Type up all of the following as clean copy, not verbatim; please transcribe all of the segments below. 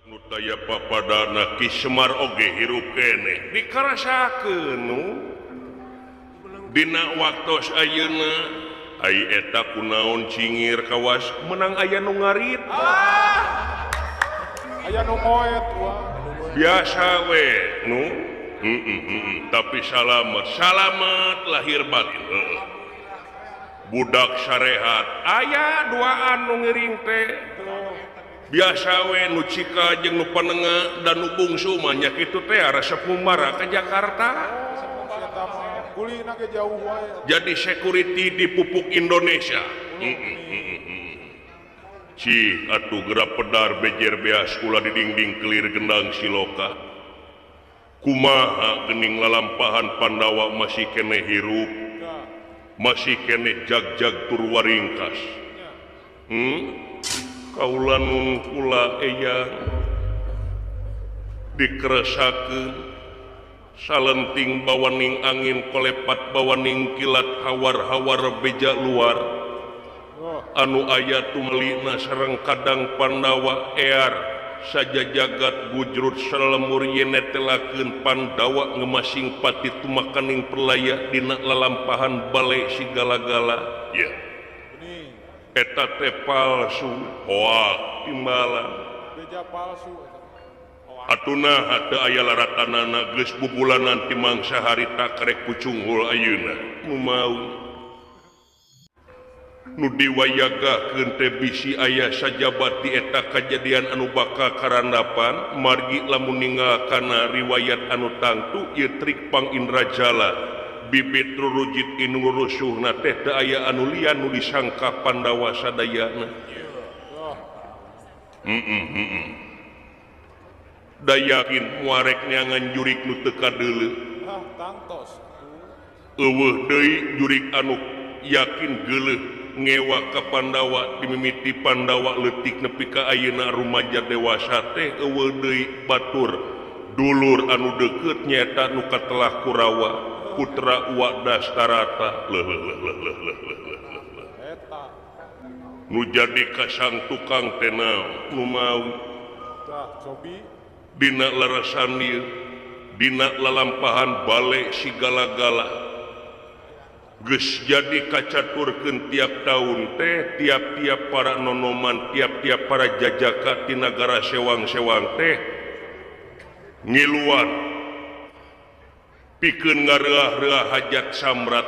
Nu taya papadana Ki Semar oge hirup keneh dikarasakeun nu dina waktos ayeuna ai eta kunaon cingir kawas menang aya nu ngarit aya nu moet biasa we nu tapi salamet salamet lahir batin budak sarehat aya duaan nu ngiring teh biasa we nu cika jeung nu panengah dan nu bungsu mah nya kitu teh resep mumara ka Jakarta. Jadi security di Pupuk Indonesia. Cih atuh gerak pedar bejer beas kula di dinding kelir gendang siloka. Kumaha gening lalampahan Pandawa masih keneh hirup, masih keneh jag-jag tur waringkas. Kaula nun kula eyang dikeresakeun salenting bawaning angin kolepat bawaning kilat hawar-hawar beja luar anu aya tumelina sareng kadang Pandawa ear saja jagat bujrut salemur yenetelakeun Pandawa ngemasing pati tumakaning perlaya dina lalampahan bale sigala-gala ya eta teh palsu hoak timbalan beja palsu. Atuna hate aya laratanana geus bubulanan ti mangsa harita karek pucunghul ayeuna nu mau nu diwayagakeun teh bisi aya sajabat di eta kajadian anu bakal karandapan margi lamun ninggal kana riwayat anu tangtu ieu trik pang Indrajala bibit rurujit inu rusuhna teh teu aya anu lian nu disangka Pandawa sadayana. Da yakin muarek neangan jurik nu teu kadeuleu. Eueuh deui jurik anu yakin geuleuh ngewa ka Pandawa dimimiti Pandawa leutik nepi ka ayeuna rumaja dewasa teh eueuh deui batur dulur anu deukeut nyaeta nu katelah Kurawa putra Uwa Dastarata. Nu jadi kasang tukang teh naon nu mau dina larasan ieu dina lalampahan bale sigala-gala geus jadi kacaturkeun tiap tahun teh tiap-tiap para nonoman tiap-tiap para jajaka ti nagara sewang-sewang teh ngiluan pikeun ngareah-reah hajat samrat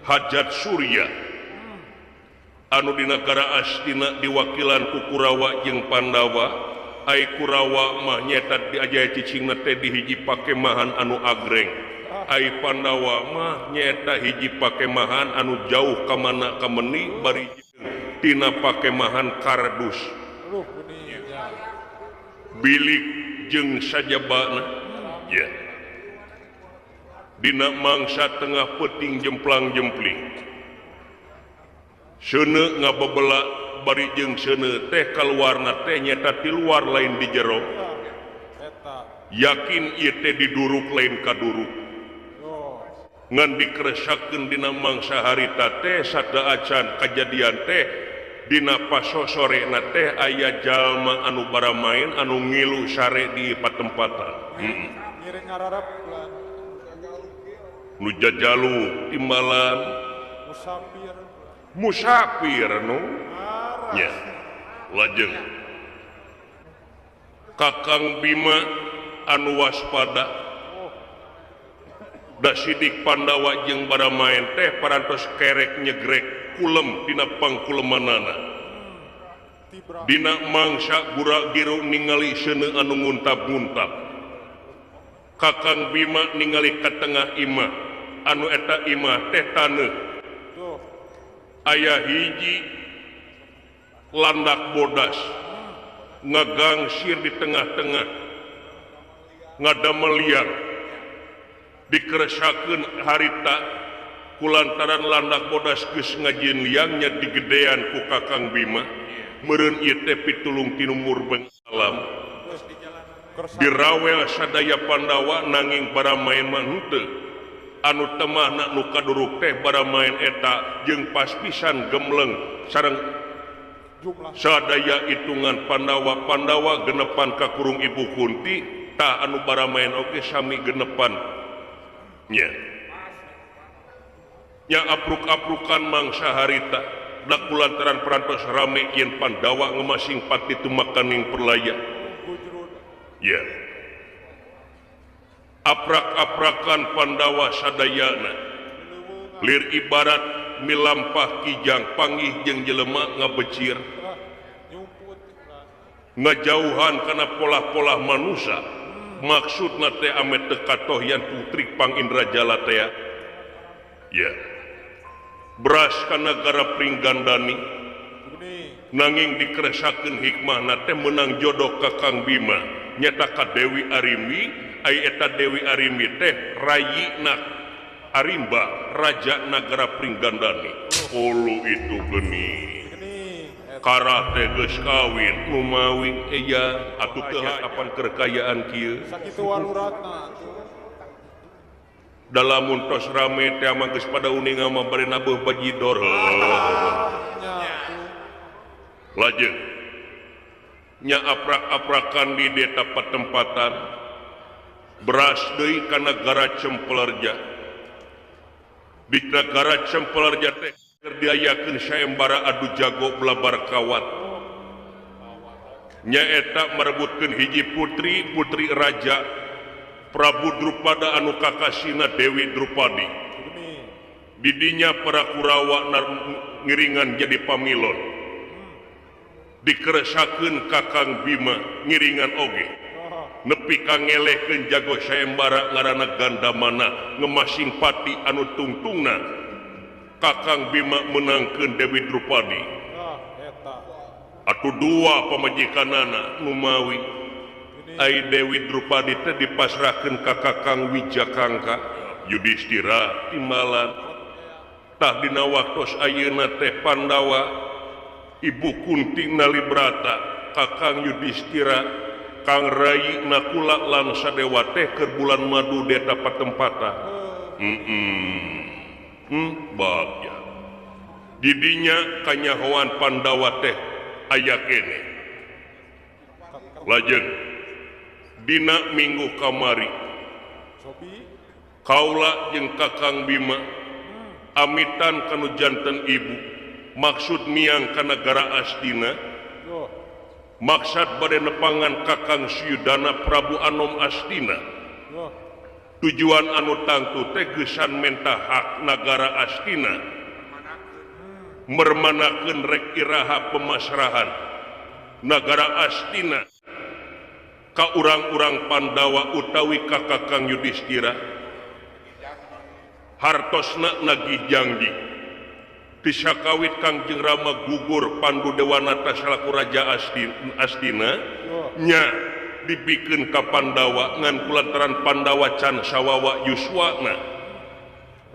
hajat surya anu di nagara Astina diwakilan ku Kurawa jeung Pandawa. Ai Kurawa mah nyeta diajaya cicingna teh di hiji pakemahan anu agreng. Ai Pandawa mah nyeta hiji pakemahan anu jauh ka mana kameni bari tina pakemahan kardus. Bilik jeung sajabana. Ya. Dina mangsa tengah peuting jemplang-jempling. Seuneu ngabebela bari jeung seuneu teh kaluarna teh nyeta ti luar lain di jero. Yakin ieu teh diduruk lain kaduruk. Ngan dikeresakeun dina mangsa harita teh sada acan kajadian teh dina pasosorena teh aya jalma anu baramaen anu ngilu sare di patempatan. Nu jajalu timbalan musafir. Musafir nu nya lajeng Kakang Bima anu waspada da sidik Pandawa jeung baramaen teh parantos kerek nyegrek kulem dina pangkulemanana dina mangsa gura-giru ningali seuneu anu nguntap-nguntap. Kakang Bima ningali ka tengah imah anu eta imah teh taneuh aya hiji landak bodas ngagangsir di tengah-tengah ngadamel liang dikeresakeun harita kulantaran landak bodas geus ngajieun liangnya digedean ku Kakang Bima meureun ieu teh pitulung ti nu murbeng alam dirawel sadaya Pandawa nanging baramaen mah henteu anu temahna nu kaduruk teh baramaen eta jeung pas pisan gemleng sareng Sadaya hitungan Pandawa Pandawa genepan kakurung Ibu Kunti tah anu baramaen oge sami genepan nya. Nya apruk-aprukan mangsa harita dak kulantaran perantos rame yen Pandawa ngemasing pati tumakaning perlaya. Ya. Aprak-aprakan Pandawa sadayana lir ibarat milampah kijang panggih jeung jelema ngabecir ngajauhan kana polah-polah manusia maksudna teh ame teu katohyan putri Pang Indrajala teh ya beras kana negara Pringgandani nanging dikeresakeun hikmahna teh meunang jodoh ka Kang Bima nyata ka Dewi Arimbi ai eta Dewi Arimbi teh rayina Arimba raja nagara Pringgandani. Ulu itu geni karate geus kawin lumawi eya atuh teu apan kekayaan kieu sakitu waluratna dalamun tos rame teh mah geus pada uninga mah bari nabuh bajidor lajeng nya aprak-aprakan di deta patempatan beras deui ka nagara Cempelerja di nagara Cempelerja teh diayakeun sayembara adu jago belabar kawat nyaeta merebutkeun hiji putri putri raja Prabu Drupada anu kakasina Dewi Drupadi didinya para Kurawa ngiringan jadi pamilon dikeresakeun Kakang Bima ngiringan oge nepi ka ngelehkeun jago sayembara ngaranna Gandamana ngemasing pati anu tungtungna Kakang Bima menangkeun Dewi Drupadi. Atuh dua pamajikanana lumawi ai Dewi Drupadi teh dipasrahkeun ka Kakang Wijakangka Yudhistira timbalan. Tah dina waktos ayeuna teh Pandawa Ibu Kunti Nalibrata Kakang Yudhistira Kang Rai Nakula lan Sadewa teh keur bulan madu deta patempatan. Bagja didinya kanyahoan Pandawa teh aya kene lajeng dina minggu kamari kaula jeung Kakang Bima amitan kanu janten ibu maksud miang ka nagara Astina maksad bade nepangan Kakang Suyudana Prabu Anom Astina tujuan anu tangtu teh geusan menta hak nagara Astina mermanakeun rek iraha pemasrahan nagara Astina ka urang-urang Pandawa utawi ka Kakang Yudhistira hartosna nagih janji tisakawit Kangjeng Rama gugur Pandu Dewanata salaku raja Astina nya dibikeun ka Pandawa ngan kulantaran Pandawa can sawawa yuswana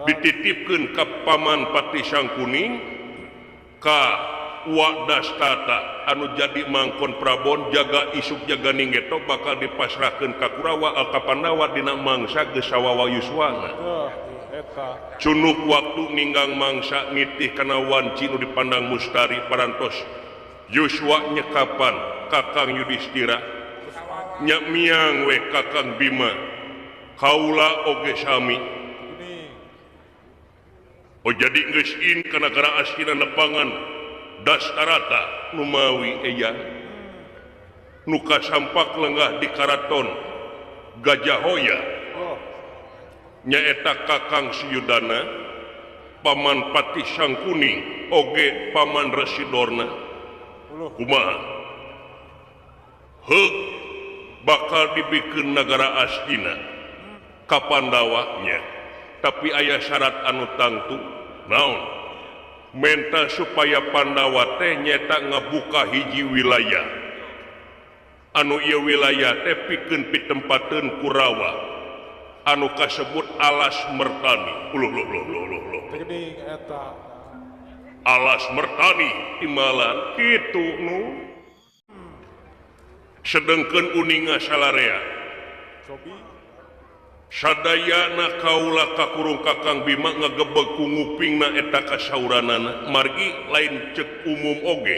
dititipkeun ka Paman Pati Sangkuning ka Wadastata anu jadi mangkon Prabon jaga isuk jaga ninggeto bakal dipasrahkeun ka Kurawa ka Pandawa dina mangsa geus sawawa yuswana. Cunuk waktu ninggang mangsa nitih kana wanci nu dipandang mustari parantos yuswa nyekapan Kakang Yudhistira nya miang we Kakang Bima kaula oge sami. Oh jadi geus in kana nagara Astina nepangan Dastarata lumawi eya nu kasampak lenggah di karaton Gajah Hoya nyaeta Kakang Suyudana Paman Pati Sangkuning oge Paman Residorna kumaha heuk bakal dibikeun nagara Astina ka Pandawanya tapi aya syarat anu tangtu naon menta supaya Pandawa teh nyeta ngabuka hiji wilayah anu ieu wilayah teh pikeun pitempateun Kurawa anu kasebut Alas Mertani. Uluh luh luh luh luh luh. Alas Mertani timbalan kitu nu sedengkeun uninga salarea sadayana kaula kakurung Kakang Bima ngagebeg ku ngupingna eta kasauranana margi lain cek umum oge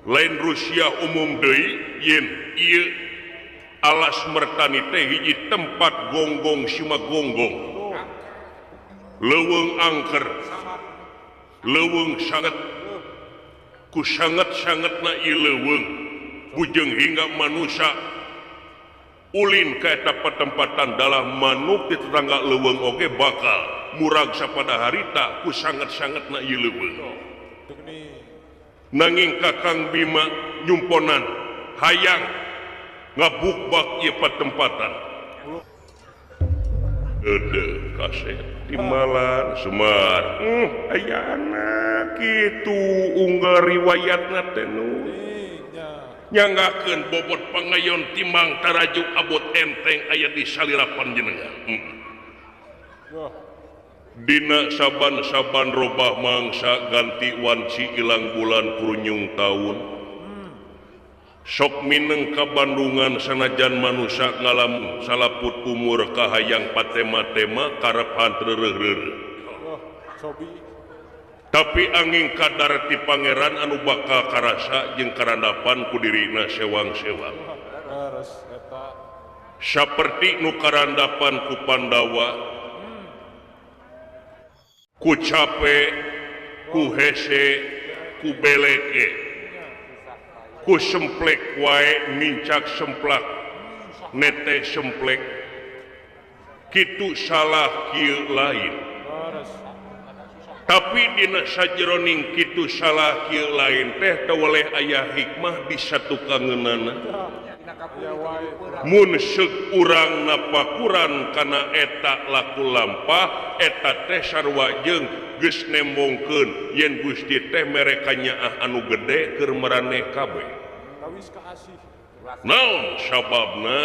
Lain Rusia umum deui yen ieu alas Mertani teh hiji tempat gonggong sima gonggong. Leuweung angker. Leuweung sanget ku sanget-sangetna ieu leuweung bujeng hingga manusia ulin ka eta patempatan dalam manuk di tetangga leuweung oge bakal murag sapada harita ku sanget-sangetna ieu leuweung. Nanging Kakang Bima nyumponan hayang ngabukbak ieu patempatan. Gede kasep timbalan Semar. Ayana kitu unggal riwayatna teh nu. Nyanggakeun bobot pangayon timang taraju abot enteng aya di salira panjenengan. Dina saban-saban robah mangsa ganti wanci ilang bulan kurunyung taun. Sok mineng ka Bandungan sanajan manusia ngalam salaput umur kahayang patema-tema karepan reureuh-reureuh. Tapi angin kadar ti pangeran anu bakal karasa jeung karandapan ku dirina sewang-sewang. Saperti nu karandapan ku Pandawa, ku cape, ku hese, ku beleke, ku semplek wae nincak semplak, nete semplek, kitu salah kieu lain. Tapi dina sajeroning kitu salah kieu lain teh teu weleh aya hikmah di satukangeunana. Mun seuk urang napakuran kana eta laku lampah eta teh sarua jeung geus nembongkeun yen Gusti teh mere kanyaah anu gede keur maraneh kabeh. Naon sababna?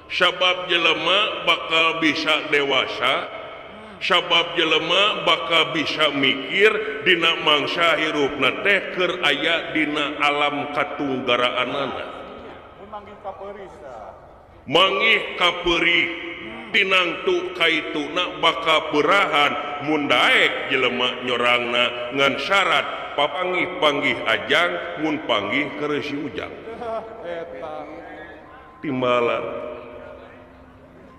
Sabab jelema bakal bisa dewasa, sabab jelema bakal bisa mikir dina mangsa hirupna teh keur aya dina alam katunggaraanana. Mangih kapeurih tinangtu kaituna bakal perahan mun daek jelema nyorangna ngan syarat papanggih-panggih ajang mun panggih keur si ujang. Timbalan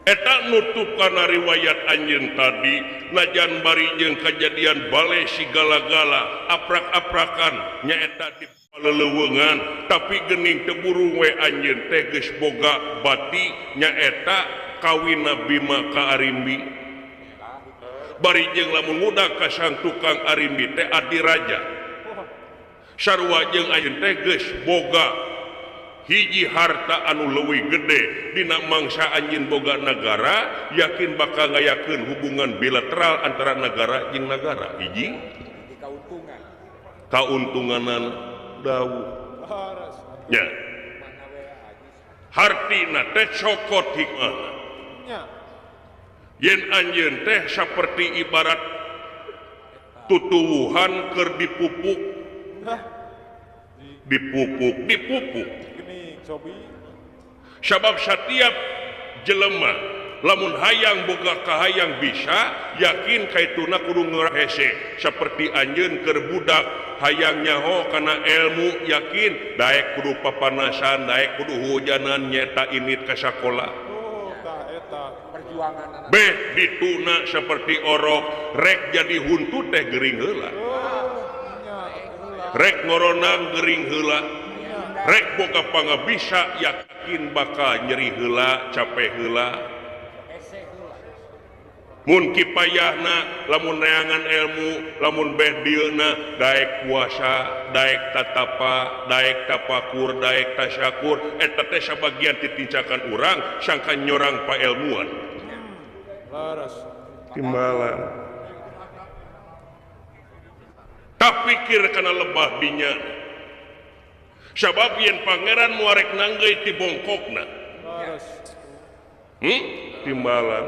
eta nutup kana riwayat anjeun tadi najan bari jeung kajadian bale sigala-gala aprak-aprakan nyaeta di leleuweungan tapi geuning teu burung we anjeun teh geus boga bati nyaeta kawinna Bima ka Arimbi. Bari jeung lamun ngudag ka sang tukang Arimbi teh adiraja. Sarua jeung anjeun teh geus boga hiji harta anu leuwih gede dina mangsa anjeun boga nagara yakin bakal ngayakeun hubungan bilateral antara nagara jeung nagara hiji kauntunganan dawuh nya hartina teh cokot hikmahna yen anjeun teh saperti ibarat tutuwuhan keur dipupuk dipupuk dipupuk sabab setiap jelema lamun hayang boga kahayang bisa yakin kaituna kudu ngarahese seperti anjeun keur budak hayang nyaho kana ilmu yakin daek kudu papanasan daek kudu hujanan nyeta init ka sakola beh dituna seperti orok rek jadi huntu teh gering heula rek ngoronang gering heula rek boga pangabisa yakin bakal nyeri heula capek heula mun kipayahna lamun neangan ilmu lamun beh dieuna daek puasa daek tatapa daek tapakur daek tasyakur eta teh sabagian titincakan urang sangka nyorang paelmuan timbalan tak pikir kana lebah dinya sabab yen pangeran muarek nanggeuy ti bongkokna timbalan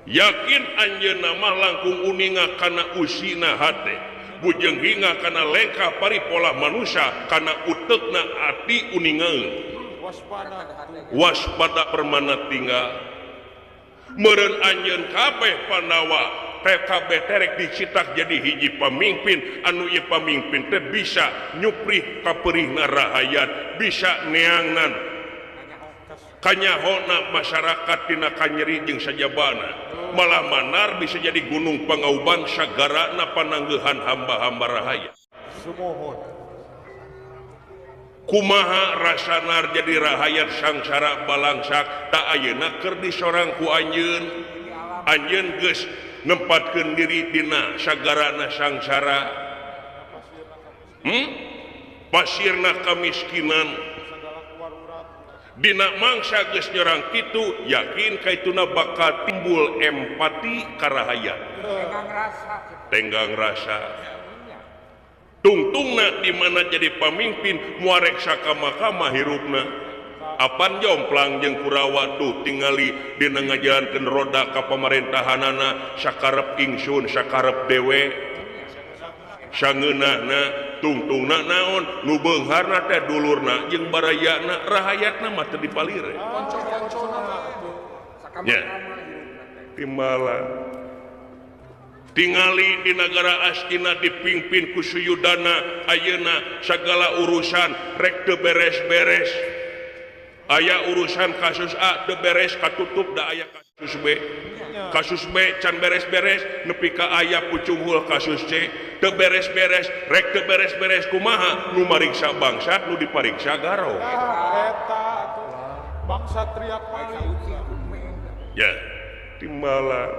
yakin anjeunna mah langkung uninga kana usina hate bujeng hinga kana lengkah paripola manusia kana utekna ati uningaeun waspada permana tinggal meureun anjeun kabeh Pandawa PKB terek dicitak jadi hiji pamimpin anu ieu pamimpin teh bisa nyuprih kaperihna rahayat bisa neangan kanyahona masyarakat tina kanyeri jeung sajabana malah manar bisa jadi gunung pangauban sagarana pananggehan hamba-hamba rahayat. Kumaha rasanar jadi rahayat sangsara balangsak tak ayeuna keur disorang ku anjeun anjeun geus nempatkeun diri dina sagarana sangsara pasirna kamiskinan dina mangsa geus nyorang kitu yakin kaituna bakal timbul empati ka rahayat tenggang rasa tungtungna di mana jadi pamimpin muarek sakama-kama hirupna apan jomplang jeung Kurawa tuh tingali dina ngajalankeun roda ka pamarentahanana sakarep ingsun sakarep dewe sangeunahna tungtungna naon nu beungharna teh dulurna jeung barayana rahayatna mah teu dipalire nya timbalan tingali di negara Astina dipimpin ku Suyudana ayeuna segala urusan rek teu beres-beres aya urusan kasus A teu beres katutup da aya kasus B kasus B can beres-beres nepi ka aya pucunghul kasus C teu beres-beres rek teu beres-beres kumaha nu mariksa bangsat nu dipariksa garo eta bangsa teriak maling ya timbalan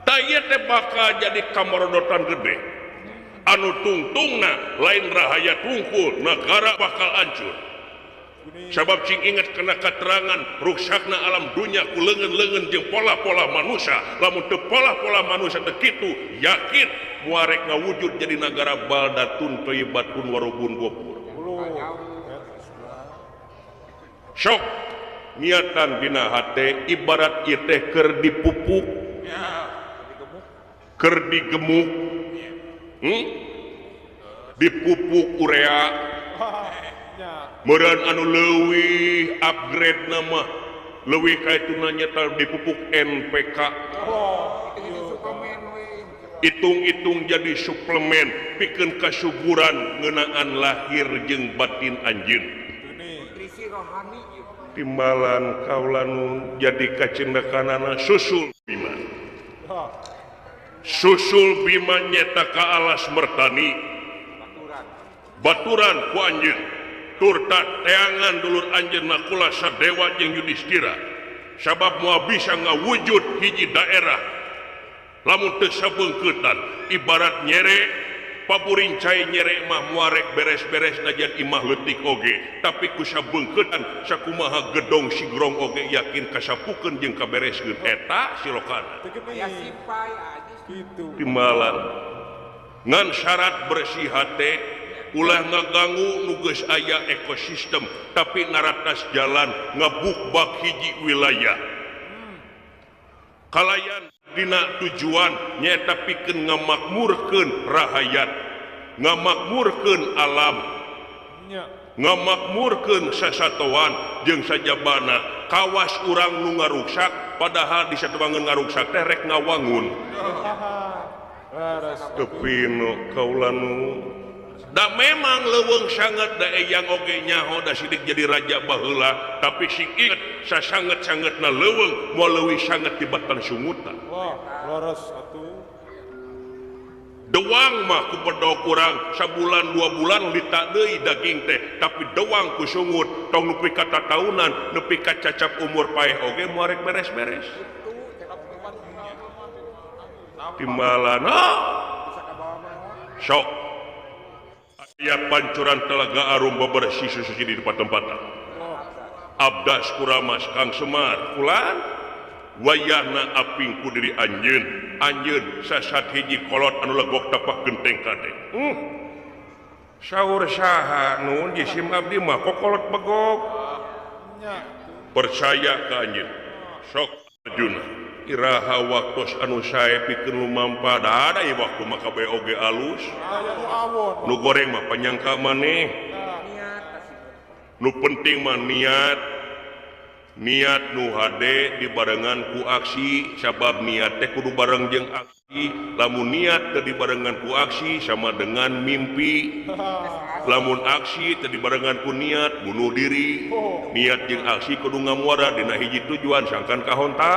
taya teh bakal jadi kamarodotan gede anu tungtungna lain rahayat wungkul negara bakal hancur sabab cing inget kena keterangan ruksakna alam dunya ku leungeun-leungeun jeung pola-pola manusia lamun teu pola-pola manusia teu kitu yakin muarek ngawujud jadi negara baldatun thayyibatun warubun ghafur sok niatan dina hate ibarat ieu teh keur dipupuk keur digemuk dipupuk urea meureun anu leuwih upgrade nama leuwih ka ituna nyeta dipupuk NPK hitung-hitung jadi suplemen pikeun kasuburan ngeunaan lahir jeung batin anjeun timbalan kaula nu jadi kacendekanana susul Bima susul Bima nyeta ka alas mertani baturan ku anjeun turta teangan dulur anjeun Nakula Sadewa jeung Yudhistira sabab moal bisa ngawujud hiji daerah lamun teu sabeungkeutan ibarat nyere papurincai nyere mah muarek beres-beres najan imah leutik oge tapi ku sabeungkeutan sakumaha gedong sigrong oge yakin kasapukeun jeung kabereskeun eta silokana timbalan ngan syarat bersih hate ulah ngaganggu nu geus aya ekosistem tapi ngaratas jalan ngabukbak hiji wilayah kalayan dina tujuan nyaeta pikeun ngamakmurkeun rahayat ngamakmurkeun alam ngamakmurkeun sasatoan jeung sajabana kawas urang nu ngaruksak padahal di satuangeun ngaruksak teh rek ngawangun teu pino kaula nu da memang leuweung sanget da eyang oge nyaho da sidik jadi raja baheula tapi sing inget sasanget-sangetna leuweung moal leuwih sanget tibatan sungutan. Wah, leres atuh. Dewang mah ku bedog urang sabulan dua bulan lita deui daging teh tapi dewang ku sungut tong nepi ka tataunan nepi ka cacap umur paeh oge moal rek beres-beres. Timbalan sok aya pancuran telaga arum bebersih suci di tempat-tempatan abdas kuramas Kang Semar kulan wayahna aping ku diri anjeun anjeun sasat hiji kolot anu legok tapak genteng kade saur saha nun jisim abdi mah kokolot begok percaya ka anjeun sok Arjuna iraha waktos anu sae pikeun lumampa da ada ieu waktu mah kabeh oge alus nu goreng mah panyangka maneh nu penting mah niat Niat nu hade dibarengan ku aksi sabab niat teh kudu bareng jeung aksi. Lamun niat teu dibarengan ku aksi sama dengan mimpi. Lamun aksi teu dibarengan ku niat bunuh diri. Niat jeung aksi kudu ngamuara dina hiji tujuan sangkan kahonta.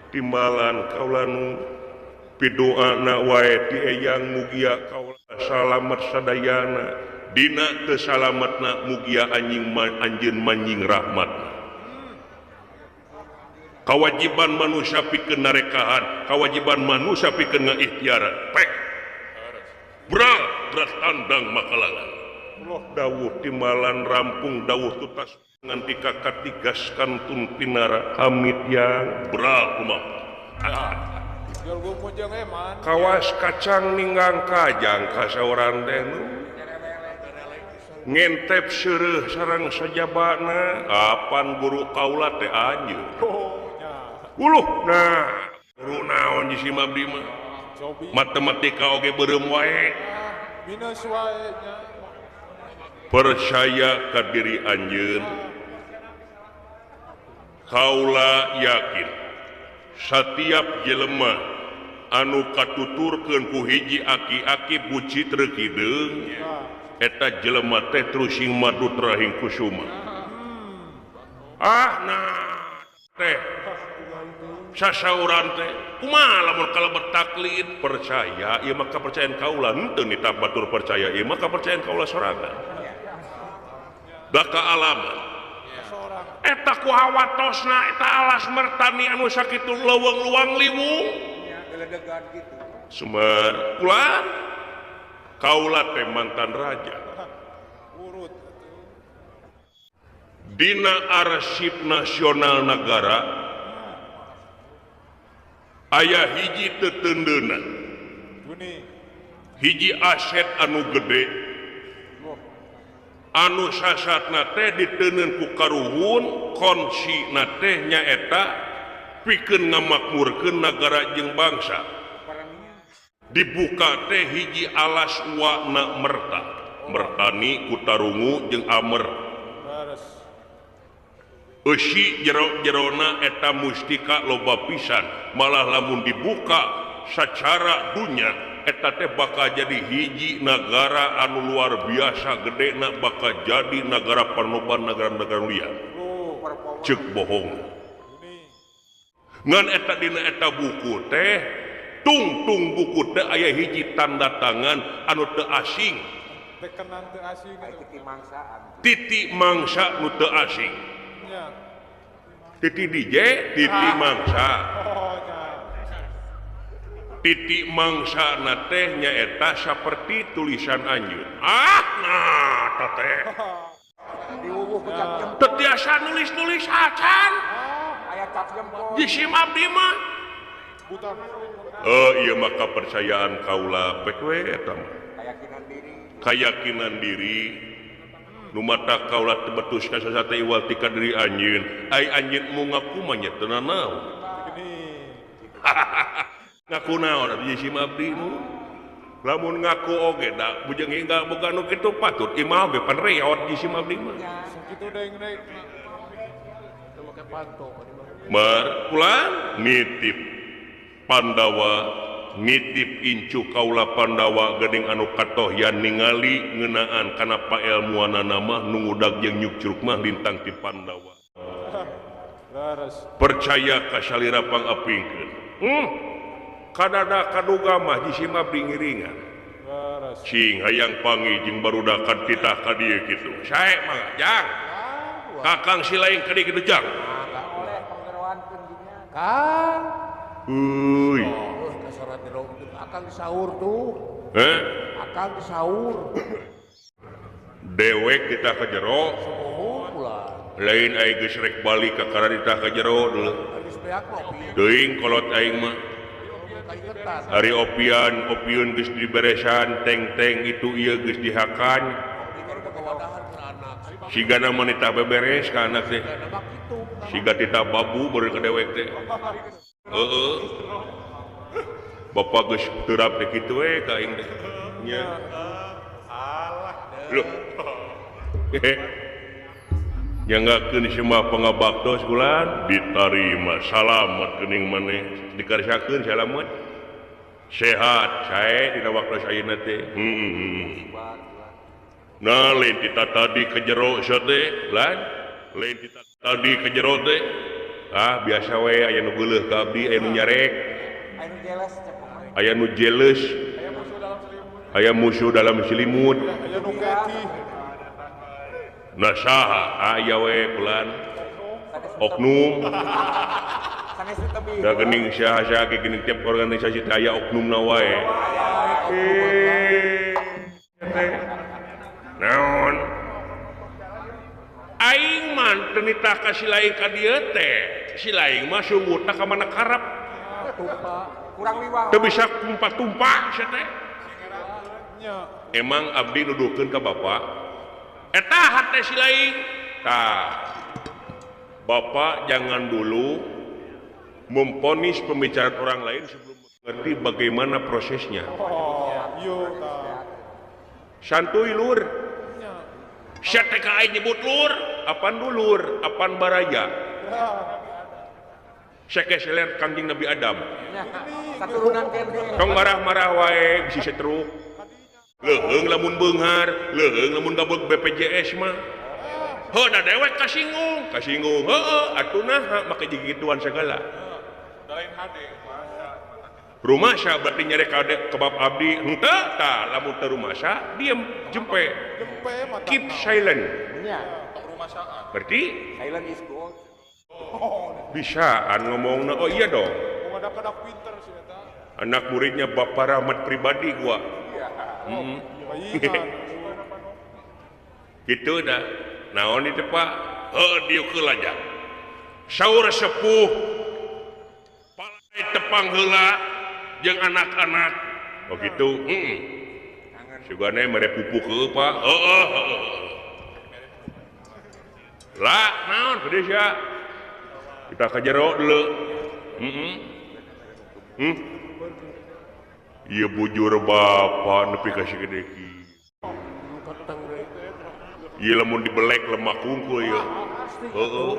Timbalan kaula nu pidoana wae ti eyang mugia kaula salamet sadayana. Dina teu salametna mugia anjing anjeun manjing rahmat. Kawajiban manusia pikeun narekahan, kawajiban manusia pikeun ngaikhtiaran. Pek. Bra, berat tandang makalangan. Dawuh timbalan rampung dawuh tutas nganti kakatigas kantun pinara amit yang bra kumaha. Kawas kacang ninggang kajang kasauran teh nu ngentep seureuh sareng sajabana apan guru kaula teh anjeun. Uluh nah guru naon si abdi mah matematika oge beureum wae minus wae nya. Percaya ka diri anjeun kaula yakin setiap jelema anu katuturkeun ku hiji aki-aki bucit reukideung eta jelema teh terusing madu terahing kusuma. Ah nah teh sasauran teh kumaha lamun kalebet taklid percaya ieu mah kapercayaan kaula henteu nitah batur percaya ieu mah kapercayaan kaula sorangan. Da kaalaman eta ku hawatosna eta alas mertani anu sakitu leuweung luang liwung Sumer ulah kaula teh mantan raja. Dina arsip nasional negara aya hiji teteundeuna hiji aset anu gede anu sasatna teh diteundeun ku karuhun konsina teh nyaeta pikeun ngamakmurkeun nagara jeung bangsa. Dibuka teh hiji alas wana merta mertani kutarungu jeung amer eusi jero-jerona eta mustika loba pisan malah lamun dibuka secara dunya eta teh bakal jadi hiji nagara anu luar biasa gedena bakal jadi nagara panoban negara-negara liya. Ceuk bohong ngan eta dina eta buku teh tungtung buku teh aya hiji tanda tangan anu teu asing titik mangsa nu teu asing titik DJ titik mangsa titik mangsa na teh nyaeta saperti tulisan anjeun. Ah nah teh teu tiasa nulis-nulis acan jisim abdi mah. Oh iya maka kepercayaan kaula pek we eta mah keyakinan diri nu mata kaula teu betus ka sasate iwal ti ka diri anjeun ai anjeun mu ngaku mah nya teu nanaon ngaku naon abdi si abdi nu lamun ngaku oge da bujeng hingga boga nu kitu patut imah oge pan reot di si abdi mah sakitu deung teu make panto mar ulang nitip Pandawa nitip incu kaula Pandawa geuning anu katohyan ningali ngeunaan kana paelmuanana mah nu ngudag jeung nyukcruk mah lintang ti Pandawa. Percaya ka salira pangapingkeun. Kadada kaduga mah jisim abdi ngiringan. Cing hayang pangi jeung barudakan titah ka dieu kitu. Sae mah jang. Kakang si lain ka dieu kitu jang. Kang. Uy. Akang sahur tuh. Akang sahur. Dewek kita ke jero. Lain aing geus rek balik ka karadita ka jero dulu. Teuing kolot aing mah. Ari opian, opiun geus diberesan, teng-teng itu ieu geus dihakan. Sigana mah nitah beberes ka anak teh. Siga titah babu baru ka dewek teh. Heeh. Bapak geus terap teh kitu we ka aing teh. Nya. Alah. Loh. Nyanggakeun semua pangabaktos bulan ditarima salamet geuning maneh dikarsakeun salamet sehat sae dina waktu ayeuna teh. Nah lain kita tadi ke jero teh lan lain kita tadi ke jero teh ah biasa we aya nu geuleuh ka abdi aya nu nyarek aya nu jealous aya musuh dalam selimut aya nu kaki nah saha aya we bulan oknum da geuning saha-saha ge geuning tiap organisasi teh aya oknumna wae. Naon aing mah teu nitah ka si laing ka dieu teh si laing mah sungguh ka mana karep kurang wiwah teu bisa tumpah-tumpah sia teh. Emang abdi nuduhkeun ka bapak eta hate si laing tah bapak jangan dulu memponis pembicaraan orang lain sebelum mengerti bagaimana prosesnya. Santuy lur sia teh ka aing nyebut lur apan dulur apan baraja sekeseler Kangjeng Nabi Adam tong marah-marah wae bisi setruk leuheung lamun beunghar leuheung lamun gabeg BPJS mah heuh da dewek kasinggung kasinggung heueuh atuh naha make jeung gituan sagala rumasa berarti nyerek kebab abdi henteu tah lamun teu rumasa diem jempe keep silent berarti silent is gold bisaan ngomongna oh iya dong anak muridnya Bapak Rahmat pribadi gua. Gitu dah naon itu Pak heuh dieu heula nya saur sepuh palai tepang heula jeung anak-anak oh gitu heeh sugane mere pupuk heuh Pak heeh lah naon gede sia kita ka jero dulu heeh ieu bujur bapa nepi ka sagede kieu ieu lamun dibelek lemak kungkul ieu heueuh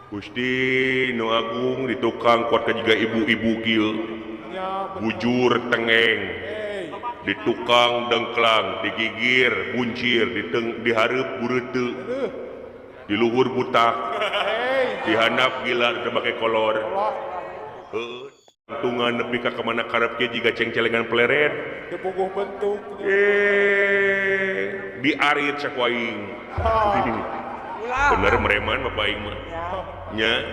Gusti nu agung di tukang kuat ka jiga ibu-ibu kieu bujur tengeng di tukang dengklang digigir buncir dihareup bureuteu di luhur butak dihandap gila teu make kolor heueuh tungan nepi ka kamana karep ge jiga cengcelengan pleret dipuguh bentuk diarit saku aing bener mereman bapak aing mah nya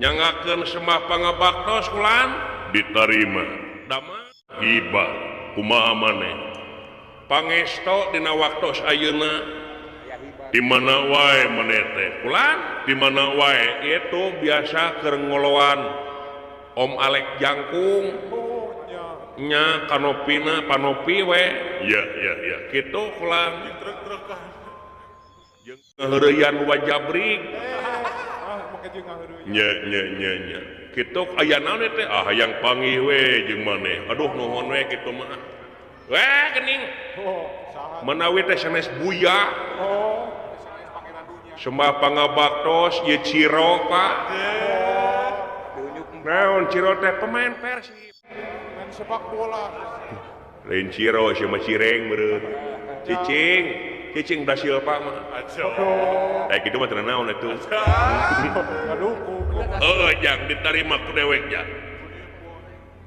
nyangakeun semah pangabaktos kulan ditarima dama hibah kumaha maneh pangesto dina waktos ayeuna di mana wae maneh teh kulan di mana wae itu biasa keur ngoloan Om Alek jangkung nya kanopina panopi we ya ya ya kitu kulan jeung ngaheureuyan wajabrik nya nya nya nya kitu aya naon teh ah hayang panggih we jeung maneh aduh nuhun we kitu mah we geuning menawi teh sanes buya sembah pangabaktos ieu Ciro Pak naon Ciro teh pemain Persib main sepak bola lain Ciro sia mah cireng meureun cicing cicing Brasil Pak mah eh kitu mah teu naon atuh heueuh jang ditarima ku dewek jang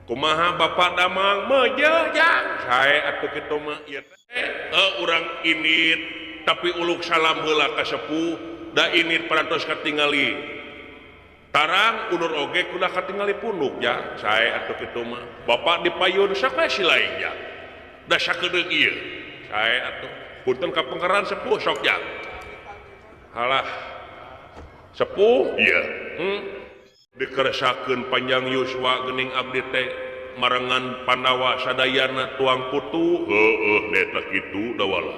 kumaha Bapak Damang meujeuh jang sae atuh kitu mah ieu teh urang indit tapi uluk salam heula ka sepuh da indit parantos katingali tarang ulur oge kudah katingali punduk ya sae atuh kitu mah bapak dipayun saka si lain ya da sakedeung ieu sae atuh punten ka pengkeran sepuh sok jang halah sepuh ieu dikeresakeun panjang yuswa geuning abdi teh marengan Pandawa sadayana tuang putu heueuh eta kitu dawala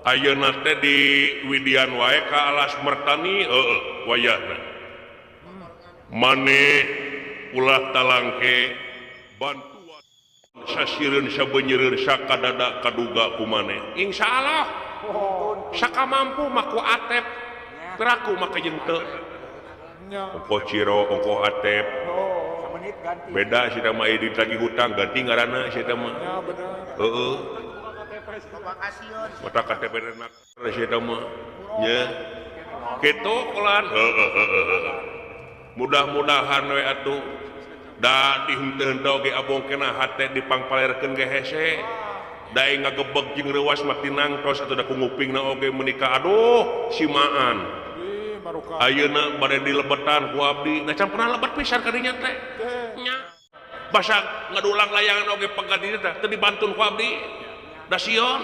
ayeuna teh di Widian wae ka alas Mertani heueuh wayahna maneh ulah talangke bantuan Sasireun sabeunyereun sakadada kaduga ku maneh. Insyaallah. Sakamampu mah ku Atep. Teraku mah jeung teu. Ongkoh Ciro, ongkoh Atep. Beda si mah ieu ditagih hutang ganti ngaranna si mah. Heeh. Mata KTP na si mah. Nya. Kitu kolan. Heeh. Mudah-mudahan we atuh da dihenteu-henteu ge abong kena hate dipangpalerkeun ge hese. Da ngagebeg jeung reuwas mah tinangtos atuh da ku ngupingna oge menikah aduh simaan. Ayeuna bade dilebetan ku abdi. Nah can pernah lebet pisan ka dinya teh. Nya. Basa ngadulang layangan oge pegat teh teu dibantun ku abdi. Da sieun.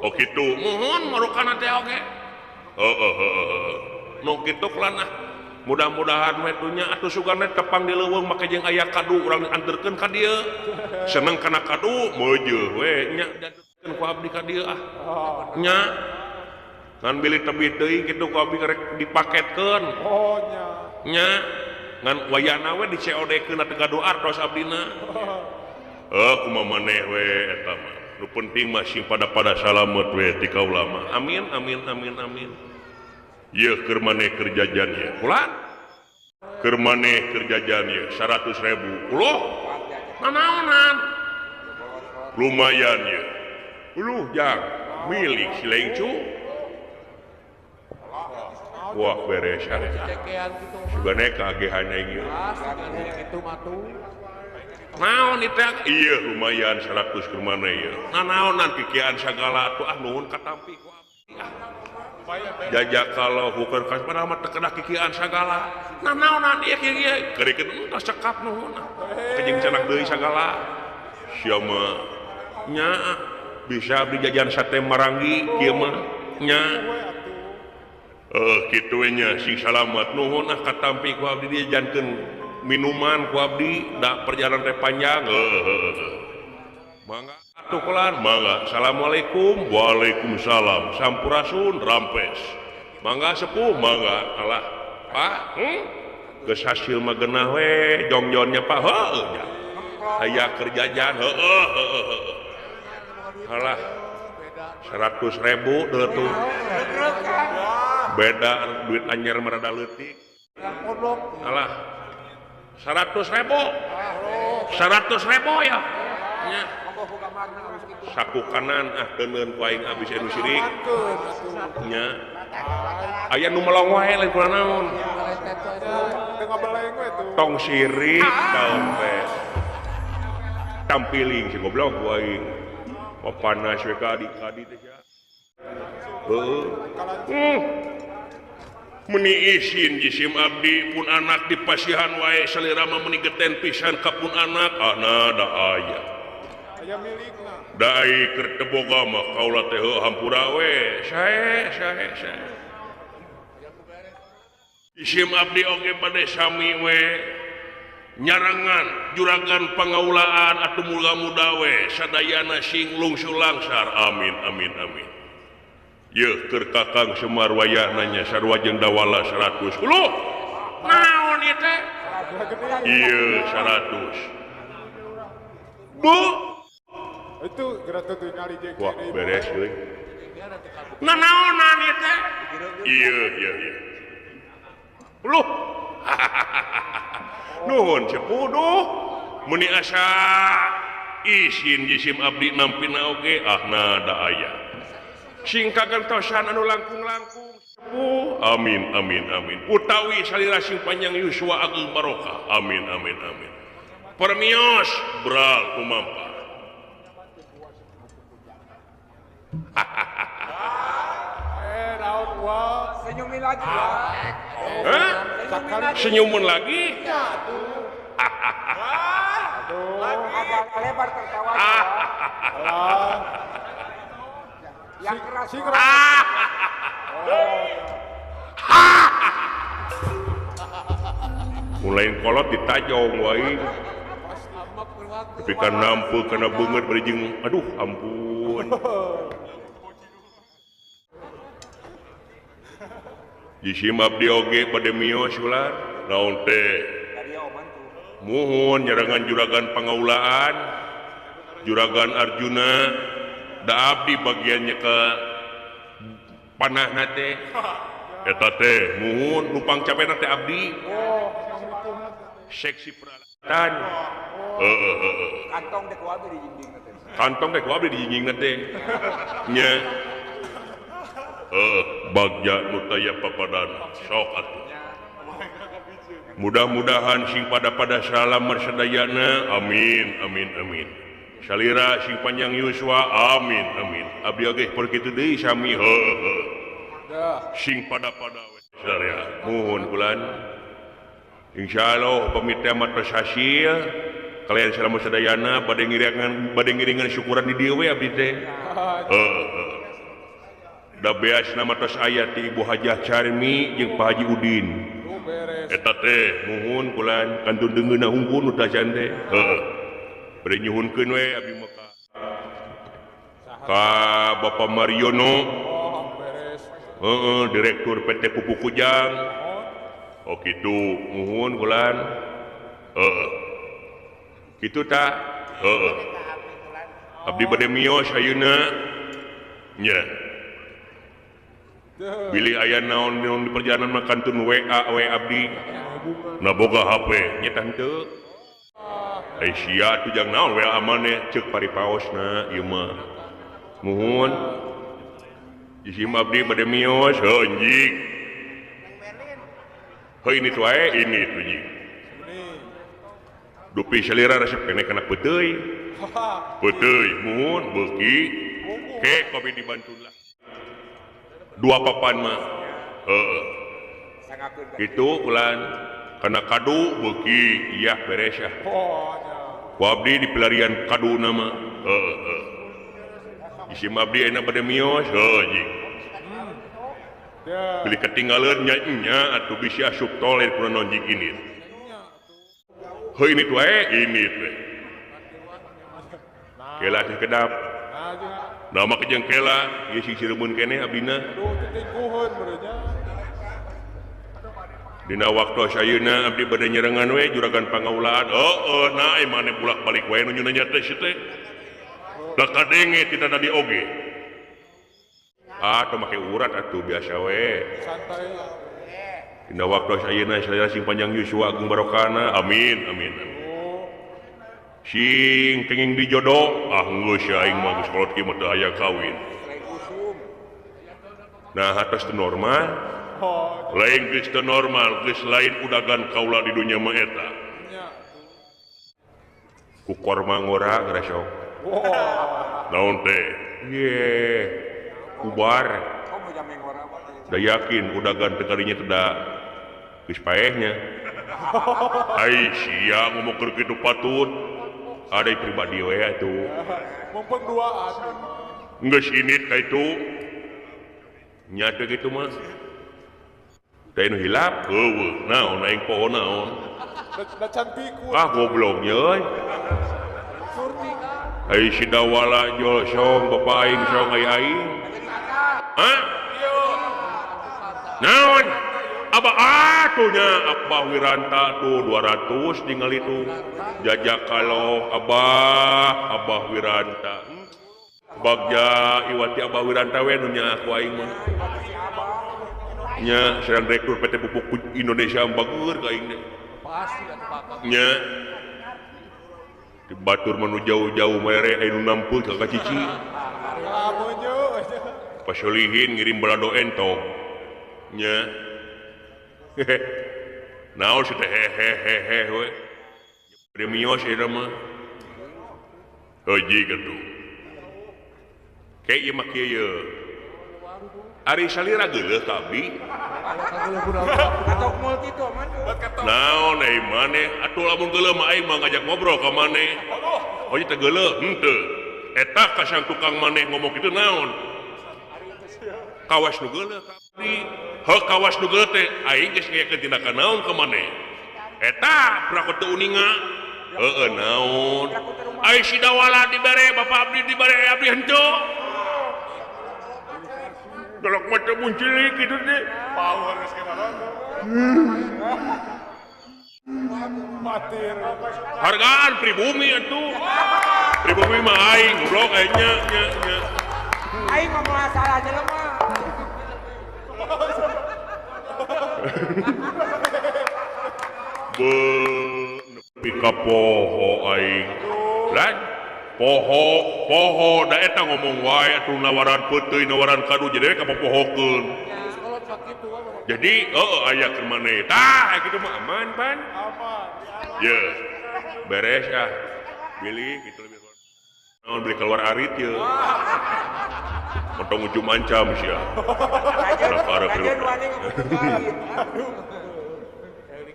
Oh kitu. Muhun marukana teh oge. Heeh heeh. Nu kitu kulanah. Mudah-mudahan we tuh nya atuh sugana tepang di leuweung make jeung aya kadu urang anterkeun ka dieu. Seneng kana kadu meujeuh we nya dianterkeun ku abdi ka dieu ah. Nya. Ngan bilih tebih teuing kitu ku abdi rek dipaketkeun. Oh nya. Nya ngan wayana we di COD-keun teu gaduh artos abdina. Heuh kumaha maneh we eta mah. Nu penting mah sing pada-pada salamet we ti kaula mah. Amin amin amin amin. Yeuh keur maneh keur jajan ieu. Ulah. Keur maneh keur jajan ieu 100.000. Ulah. Nanaonan. Lumayan ieu. Uluh jang milik si Lengcu. Wah beres are. Sugane kagehan aing ieu. Naon ieu teh? Ieu lumayan 100 keur maneh ieu. Nanaonan kikian sagala atuh ah nuhun katampi ku abdi ah. Jajak kalau bukan kas padahal mah teu kena kikian sagala. Nah naonan ieu kieu kieu keurikeun tah cekap nuhun. Kejeng canak deui sagala. Sia mah nya bisa abdi jajan sate maranggi kieu mah nya. Kitu we nya sing salamat nuhun ah katampi ku abdi dijajankeun minuman ku abdi da perjalanan teh panjang. Mangga atuh kelar mangga. Assalamualaikum. Waalaikumsalam. Sampurasun rampes. Mangga sepuh mangga. Alah Pak, geus hasil mah geunah we jongjonnya Pak. Heueuh nya. Aya keur jajan heueuh heueuh. Alah 100.000 deuh tuh. Beda duit anyar mah rada leutik. Alah 100.000. 100.000 ya. Nya. Saku kanan ah deuneun ku aing abis anu sirik. Nya. Aya nu melong wae lain kurang naon. Tong sirik daun teh. Tampiling si goblok ku aing. Mah panas we ka adik-adik teh sia. Heueuh. Meni isin jisim abdi pun anak dipasihan wae salira mah meni geten pisan ka pun anak ana da aya. Dai keur teu boga mah kaula teh hampura we sae sae sae. Isim abdi oge bade sami we nyarangan juragan pangaulaan atuh muga muda we sadayana sing lungsuh langsar amin amin amin. Yeuh keur Kakang Semar wayahna nya sarua jeung dawala 100. Uluh. Naon ieu teh? Ieu 100. Bu. Itu gerak tuh nyari jek. Wah, beres euy. Nanaonan ieu teh? Ieu ieu ieu. Uluh. Nuhun sepuh duh. Meuni asa isin jisim abdi nampina oge ahna da aya. Sing kagentosan anu langkung-langkung sepuh. Amin amin amin. Utawi salira sing panjang yuswa ageng barokah. Amin amin amin. Permios bral kumampah. Senyumin lagi. Senyumin lagi. Agak lebar tertawa. Yang keras. Mulai kolot ditajong wae. Tapi kan nampu kena beungeut bari jeung aduh ampun. Jisim abdi oge bade mios ulah naon teh. Muhun nyerangan juragan pangaulaan juragan Arjuna da abdi bagiannya ke panahna teh eta teh muhun lupang capena teh abdi seksi peralatan heeh kantong teh ku abdi dijingjing teh kantong teh ku abdi dijingjing teh nya heeh bagja nu taya papadana sok atuh mudah-mudahan sing pada-pada salam marsadayana amin amin amin salira sing panjang yuswa amin amin abdi oge kitu deui sami heueuh sing pada-pada we sadaya muhun bulan insyaallah pamit amat hasil kalian salam sadayana bade ngiringan syukuran di dieu we abdi teh heueuh da beas nama tos aya ti Ibu Hajah Carmi jeung Pak Haji Udin eta teh muhun kulan kantun deungeunna hungkul nu tacan teh heueuh bade nyuhunkeun we abdi mah ka Bapak Mariono heeh direktur PT Pupuk Kujang oh kitu muhun kulan heeh kitu ta heeh abdi bade mios ayeuna nya bilih aya naon-naon di perjalanan mah kantun WA we abdi na boga HP nya tah henteu ai sia tujang naon WA maneh ceuk paripaosna ieu mah muhun isim abdi bade mios heuh anjing heuh ini tuh wae ini tuh jing dupi salira resep keneh kana peuteuy peuteuy muhun beuki ke kopi dibantu lah dua papan mah heeh kitu ulan kana kadu beuki iyah beres ah ku abdi di pelarian kadu nama heeh isim abdi enak bade mios heuh jing beli ketinggalan nya nya atuh bisi asup tol lain kuna naon jing ini heuh ini wae ini teh kela teh kedap nama kejeng kela ieu sing siremun keneh abdina dina waktu ayeuna abdi bade nyerengan we juragan pangaulaan heueuh na maneh bolak-balik wae nu nanya teh si teh da kadenge tidak tadi oge ah teu make urat atuh biasa we santai dina waktu ayeuna salira sing panjang yuswa agung barokana amin amin sing kenging dijodoh ah geus aing mah geus kolot kieu mah teu aya kawin nah atas teu normal lain geus teu normal geus lain udagan kaula di dunya mah eta ku korma ngora geura sok naon teh ye kubar da yakin udagan teh kadinya teh da geus paehnya ai sia ngomong keur kitu patut ada pribadi we atuh mumpung duaan geus init ka itu nya teh kitu mah teh nu hilap heueuh naon aing poho naon da can pikun ah goblok nya euy ai si dawala jol song bapak aing song ai aing hah naon Abah atuh nya Abah Wiranta tuh 200 ningali tuh jajak kalau Abah Abah Wiranta bagja iwati Abah Wiranta we nu nya aku aing mah nya sareng direktur PT Pupuk Indonesia bagur ka aing teh nya di batur mah nu jauh-jauh mere aya nu nampul ka cici pasolihin ngirim balado entog nya naon sih teh hehehe we bade mios eta mah heuji kitu ke ieu mah kieu ye ari salira geuleuh ka abdi naon euy maneh atuh lamun geuleuh mah aing mah ngajak ngobrol ka maneh oh ieu teh geuleuh henteu eta kasang tukang maneh ngomong kitu naon kawas nu geuleuh ka abdi heuh kawas nu geuleuh teh aing geus ngayakeun tindakan naon ka maneh eta prak teu uninga heueuh naon ai si dawala dibere bapak abdi dibere abdi henteu dolok mata muncilik kitu teh power geus kumaha Khawatir. Hargaan pribumi atuh. Pribumi mah aing goblok nya nya nya. Aing mah moal salah jelema. Nepi ka poho aing. Lan poho poho da eta ngomong wae atuh nawaran peuteui nawaran kadu jadi ka popohokeun. Jadi heeh aya keur maneh. Tah kitu mah aman pan. Aman. Ye. Beres ah. Bilih kitu lebih naon beli keluar arit ye. Potong ujung mancam sia.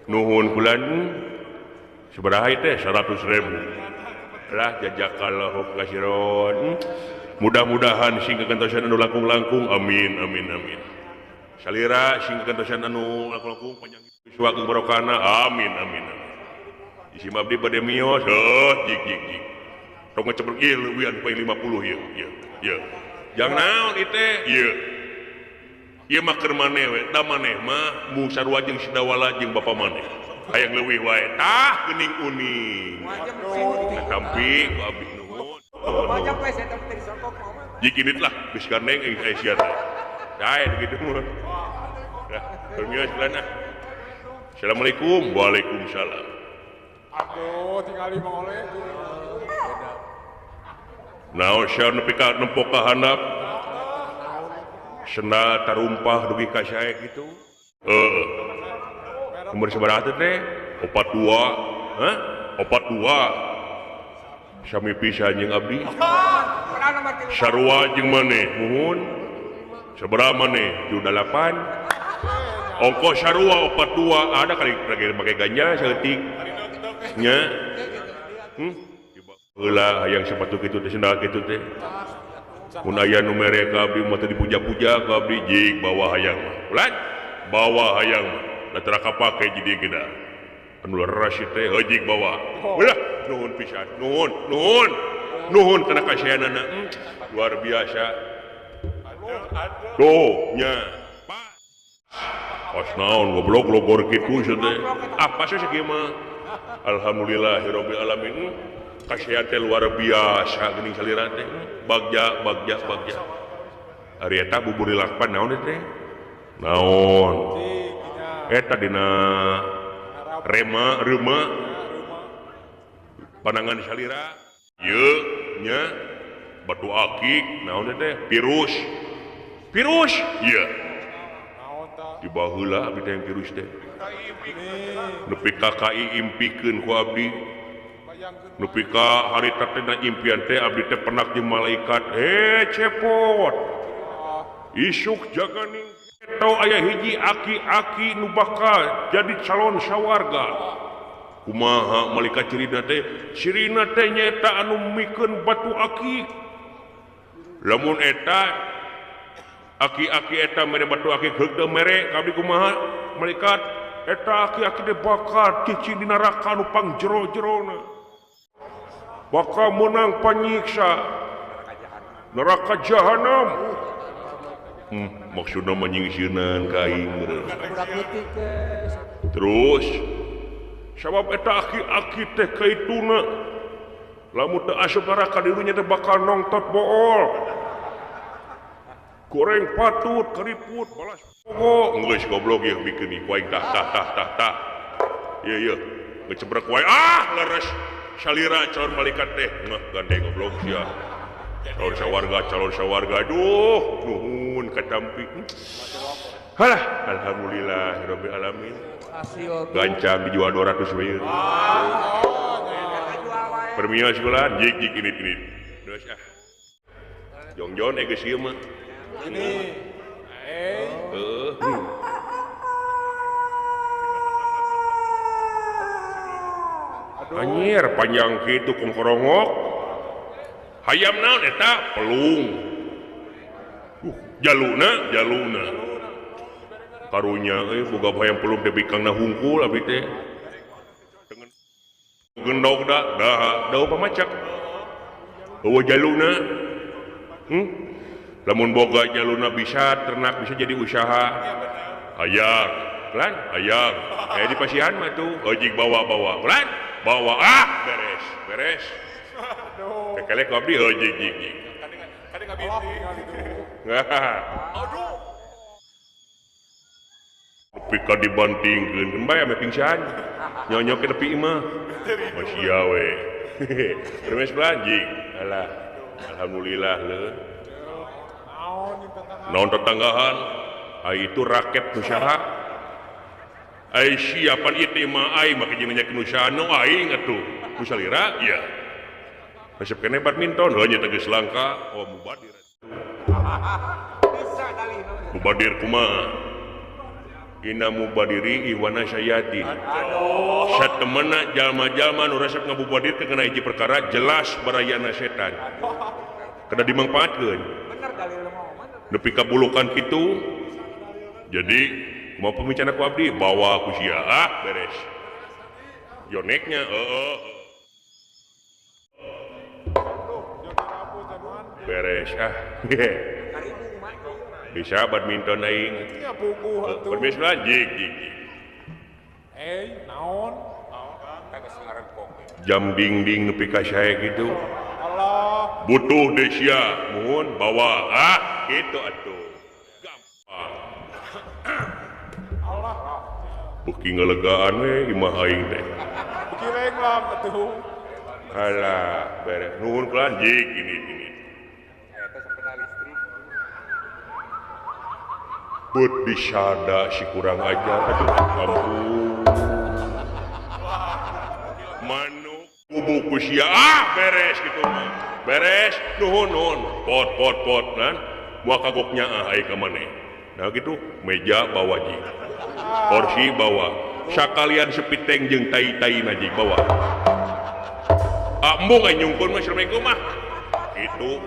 Nuhun bulan sabaraha teh 100.000. Lah jajakallahu kasiron. Mudah-mudahan sing kagentosan anu langkung-langkung amin amin amin. Salira sing kagentosan anu langkung-langkung panjang yuswa barokana amin amin amin. Isi abdi bade mios heuh jik jik jik. Tong ngecebrek ieu leuwihan poe 50 ieu ieu ieu. Jang naon ieu teh ieu. Ieu mah keur maneh we, da maneh mah mung sarua jeung Sidawala jeung bapa maneh. Hayang leuwih wae tah geuning uning. Katampi ku abdi nuhun. Jik init lah geus gandeng euy sia teh. Dae kitu mah. Dah, permios bulan ah. Assalamualaikum. Waalaikumsalam. Aduh, tingali Mang Oleh. Naon sia nepi ka nempo ka handap. Sena tarumpah dugi ka sae kitu. Heeh. Umur sabaraha teh? 42. Hah? 42. Sami pisan jeung abdi. Sarua jeung maneh muhun. Sabaraha maneh? 78. Ongko sarua 42 ada kali lagi make ganja saeutik. Nya. Heula hayang sepatu kitu teh sendal kitu teh. Mun aya nu mere ka abdi mah teu dipuja-puja ka abdi jig bawa hayang mah. Ulah bawa hayang mah. Da teu kapake jadi geda. Anu leres teh heuh jig bawa. Ulah nuhun pisan. Nuhun, nuhun. Nuhun kana kasihanana. Luar biasa. Tuh nya. Pas naon goblok logor kitu sia teh. Apa sih sakieu mah? Alhamdulillahirabbil alamin. Kasihan teh luar biasa geuning salira teh. Bagja bagja bagja. Ari eta bubur dilakpan naon teh? Naon? Eta dina rema reuma panangan salira. Ieu nya batu akik naon teh? Virus. Virus ieu. Di baheula abdi teh yang virus teh. Nepi ka kai impikeun ku abdi. Nepi ka harita teh na impian teh abdi teh penak jeung malaikat. Cepot. Isuk jaganing tau aya hiji aki-aki nu bakal jadi calon sawarga. Kumaha malaikat cirina teh? Cirina teh nyaeta anu mikeun batu akik. Lamun eta aki-aki eta mere batu akik heug teu mere ka abdi kumaha malaikat? Eta aki-aki teh bakal cicing di neraka nu pangjero-jerona. Bakal menang panyiksa neraka jahanam. Maksudna mah nyingsieunan ka aing. Terus sabab eta aki-aki teh kaituna lamun teu asup neraka dirunya teh bakal nongtot bool. Goreng patut keriput balas pogo. Geus goblok ieu bikeun ku aing tah tah tah tah tah. Ieu ieu ngecebrek wae ah leres. Salira calon malaikat teh ngeh gandeng goblok sia. Calon sawarga aduh nuhun katampi. Halah alhamdulillahirabbil alamin. Gancang dijual 200 we. Permios bulan jik jik ini ini. Geus ah. Jongjon geus ieu mah. Ini. Heeh. Anjir panjang kitu kongkorongok. Hayam naon eta pelung. Jaluna jaluna. Karunya euy boga hayam pelung teh bikangna hungkul abdi teh. Gendog da daha daun pamacak. Eueuh jaluna. Lamun boga jaluna bisa ternak bisa jadi usaha. Hayang. Pelan hayang. Aya di pasihan mah tuh. Ojek bawa-bawa. Pelan bawa ah beres, beres. Aduh. Kekelek ku abdi ojek jig. Aduh. Nepi ka dibantingkeun bae ame pingsan. Nyonyok ke tepi imah. Masih we. Remes belanjing. Alah. Alhamdulillah leuh. Naon tetanggahan? Ai itu raket nu saha? Ai siapan ieu teh mah aing make jeung nanyakeun nu saha nu aing atuh. Nu salira? Iya. Resep keneh badminton heuh nya geus langka. Oh mubadir. Mubadir kumaha? Ina mubadiri iwana sayatin. Satemena jalma-jalma nu resep ngabubadir kena hiji perkara jelas barayana setan. Kada dimangpaatkeun. Nepi ka bulukan kitu. Jadi mau pembicara ku abdi bawa ku sia ah beres. Yoneknya heeh. Beres ah. Bisa badminton aing. Permis lanjik jig. Eh, naon? Jam dingding nepi ka sae kitu. Allah. Butuh deui sia, muhun bawa ah kitu atuh. Gampang. Allah. Beuki ngalegaan we imah aing teh. Beuki lenglam atuh. Alah, beres. Nuhun kelan jig ini ini. Put disada si kurang ajar aduh ampun manuk kubu ku sia ah beres gitu mah beres nuhun nuhun pot pot pot nan moal kagoknya ah ai ka maneh nah gitu meja bawa ji kursi bawa sakalian sepiteng jeung tai-tai na ji bawa ah embung ai nyungkeun mah assalamualaikum mah gitu.